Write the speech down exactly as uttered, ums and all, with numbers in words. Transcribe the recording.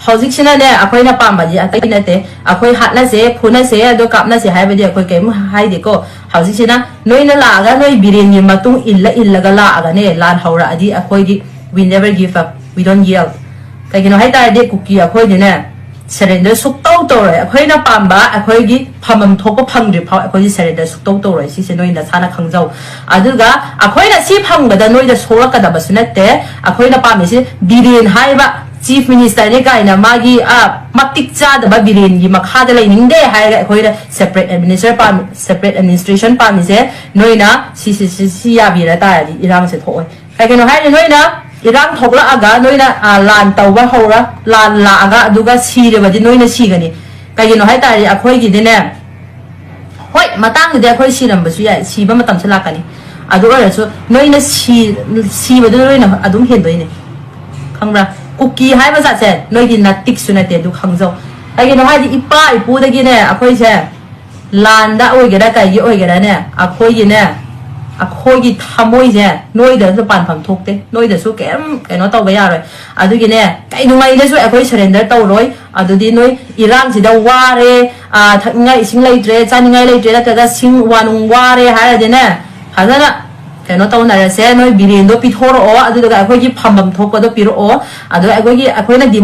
ꯍꯧꯖꯤꯛꯁꯤꯅꯅꯦ, ꯑꯩꯈꯣꯏꯅ ꯄꯥꯝꯕꯗꯤ ꯑꯇꯩ ꯅꯠꯇꯦ꯫ ꯑꯩꯈꯣꯏ ꯍꯥꯠꯅꯁꯦ, ꯐꯨꯅꯁꯦ, ꯑꯗꯣ ꯀꯥꯞꯅꯁꯦ ꯍꯥꯏꯕꯗꯤ ꯑꯩꯈꯣꯏ ꯀꯔꯤꯝ ꯍꯥꯏꯗꯦꯀꯣ꯫ ꯍꯧꯖꯤꯛꯁꯤꯅ ꯅꯣꯏꯅ ꯂꯥꯛꯑꯒ ꯅꯣꯏ ꯕꯤꯔꯦꯟꯒꯤ ꯃꯇꯨꯡ ꯏꯜꯂ ꯏꯜꯂꯒ ꯂꯥꯛꯑꯒꯅꯦ, ꯂꯥꯟ ꯍꯧꯔꯛꯑꯗꯤ ꯑꯩꯈꯣꯏꯗꯤ we never give up, we don't yield꯫ ꯀꯩꯒꯤꯅꯣ ꯍꯥꯏꯇꯥꯔꯗꯤ ꯀꯨꯀꯤ ꯑꯩꯈꯣꯏꯗꯤꯅꯦ, ꯁꯔꯦꯟꯗꯔ ꯁꯨꯛꯇꯧ ꯇꯧꯔꯣꯏ꯫ ꯑꯩꯈꯣꯏꯅ ꯄꯥꯝꯕ, ꯑꯩꯈꯣꯏꯒꯤ ꯐꯝꯐꯝ ꯊꯣꯛꯄ ꯐꯪꯗ꯭ꯔꯤ ꯐꯥꯎ ꯑꯩꯈꯣꯏꯗꯤ ꯁꯔꯦꯟꯗꯔ ꯁꯨꯛꯇꯧ ꯇꯧꯔꯣꯏ꯫ ꯁꯤꯁꯦ ꯅꯣꯏ ꯅꯁꯥꯅ ꯈꯪꯖꯧ꯫ ꯑꯗꯨꯒ ꯑꯩꯈꯣꯏꯅ ꯁꯤ ꯐꯪꯕꯗ ꯅꯣꯏꯗ ꯁꯣꯛꯂꯛꯀꯗꯕꯁꯨ ꯅꯠꯇꯦ꯫ ꯑꯩꯈꯣꯏꯅ ꯄꯥꯝꯃꯤꯁꯤ ꯕꯤꯔꯦꯟ ꯍꯥꯏꯕ ꯆꯤꯐ ꯃꯤꯅꯤꯁꯇꯔꯅꯤ ꯀꯥꯏꯅ ꯃꯥꯒꯤ, ꯑ, ꯃꯇꯤꯛ ꯆꯥꯗꯕ ꯕꯤꯔꯦꯟꯒꯤ ꯃꯈꯥꯗ ꯂꯩꯅꯤꯡꯗꯦ ꯍꯥꯏꯔꯒ ꯑꯩꯈꯣꯏꯅ ꯁꯦꯄꯔꯦꯠ ꯑꯦꯗꯃꯤꯅꯤꯁꯇꯔ ꯄꯥꯝꯃꯤ, ꯁꯦꯄꯔꯦꯠ ꯑꯦꯗꯃꯤꯅꯤꯁꯇ꯭ꯔꯦꯁꯟ ꯄꯥꯝꯃꯤꯁꯦ꯫ ꯅꯣꯏꯅ ꯁꯤ, ꯁꯤ, ꯁꯤ, ꯁꯤ ꯌꯥꯕꯤꯔ ꯇꯥꯔꯗꯤ ꯏꯔꯥꯡꯁꯦ ꯊꯣꯛꯑꯣꯏ꯫ ꯀꯩꯒꯤꯅꯣ ꯍꯥꯏꯔꯗꯤ ꯅꯣꯏꯅ ꯏꯔꯥꯡ ꯊꯣꯛꯂꯛꯑꯒ ꯅꯣꯏꯅ, ꯑ, ꯂꯥꯟ ꯇꯧꯕ ꯍꯧꯔ, ꯂꯥꯟ ꯂꯥꯛꯑꯒ ꯑꯗꯨꯒ ꯁꯤꯔꯕꯗꯤ ꯅꯣꯏꯅ ꯁꯤꯒꯅꯤ꯫ ꯀꯩꯒꯤꯅꯣ ꯍꯥꯏ ꯇꯥꯔꯗꯤ ꯑꯩꯈꯣꯏꯒꯤꯗꯤꯅꯦ, ꯍꯣꯏ, ꯃꯇꯥꯡꯗꯨꯗꯤ ꯑꯩꯈꯣꯏ ꯁꯤꯔꯝꯕꯁꯨ ꯌꯥꯏ, ꯁꯤꯕ ꯃꯇꯝꯁꯨ ꯂꯥꯛꯀꯅꯤ꯫ ꯑꯗꯨ ꯑꯣꯏꯔꯁꯨ ꯅꯣꯏꯅ ꯁꯤ-, ꯁꯤꯕꯗꯨ ꯅꯣꯏꯅ ꯑꯗꯨꯝ ꯍꯦꯟꯗꯣꯏꯅꯦ꯫ ꯈꯪꯕ꯭ꯔꯥ? ꯀꯨꯀꯤ ꯍꯥꯏꯕ ꯖꯥꯠꯁꯦ ꯅꯣꯏꯒꯤ ꯅꯥꯇꯤꯛꯁꯨ ꯅꯠꯇꯦ, ꯑꯗꯨ ꯈꯪꯖꯧ꯫ ꯀꯩꯒꯤꯅꯣ ꯍꯥꯏꯗꯤ ꯏꯄꯥ ꯏꯄꯨꯗꯒꯤꯅꯦ ꯑꯩꯈꯣꯏꯁꯦ ꯂꯥꯟꯗ ꯑꯣꯏꯒꯦꯔꯥ ꯀꯩꯒꯤ ꯑꯣꯏꯒꯦꯔꯥꯅꯦ, ꯑꯩꯈꯣꯏꯒꯤꯅꯦ, ꯑꯩꯈꯣꯏꯒꯤ ꯊꯃꯣꯏꯁꯦ ꯅꯣꯏꯗꯁꯨ ꯄꯥꯟꯐꯝ ꯊꯣꯛꯇꯦ, ꯅꯣꯏꯗꯁꯨ ꯀꯩꯝ ꯀꯩꯅꯣ ꯇꯧꯕ ꯌꯥꯔꯣꯏ꯫ ꯑꯗꯨꯒꯤꯅꯦ, ꯀꯩꯗꯧꯉꯩꯗꯁꯨ ꯑꯩꯈꯣꯏ ꯁꯔꯦꯟꯗꯔ ꯇꯧꯔꯣꯏ꯫ ꯑꯗꯨꯗꯤ ꯅꯣꯏ ꯏꯔꯥꯡꯁꯤꯗ ꯋꯥꯔꯦ, ꯑ, ꯊꯛꯅꯤꯡꯉꯥꯏ ꯏꯁꯤꯡ ꯂꯩꯇ꯭ꯔꯦ, ꯆꯥꯅꯤꯡꯉꯥꯏ ꯂꯩꯇ꯭ꯔꯦ, ꯅꯠꯇ꯭ꯔꯒ ꯁꯤꯡ ꯋꯥꯅꯨꯡ ꯋꯥꯔꯦ ꯍꯥꯏꯔꯗꯤꯅꯦ, ꯐꯖꯅ ꯀꯩꯅꯣ ꯇꯧꯅꯔꯁꯦ꯫ ꯅꯣꯏ ꯕꯤꯔꯦꯟꯗꯣ ꯄꯤꯊꯣꯔꯛꯑꯣ, ꯑꯗꯨꯗꯨꯒ ꯑꯩꯈꯣꯏꯒꯤ ꯐꯝꯐꯝ ꯊꯣꯛꯄꯗꯣ ꯄꯤꯔꯛꯑꯣ꯫ ꯑꯗꯣ ꯑꯩꯈꯣꯏꯒꯤ, ꯑꯩꯈꯣꯏꯅ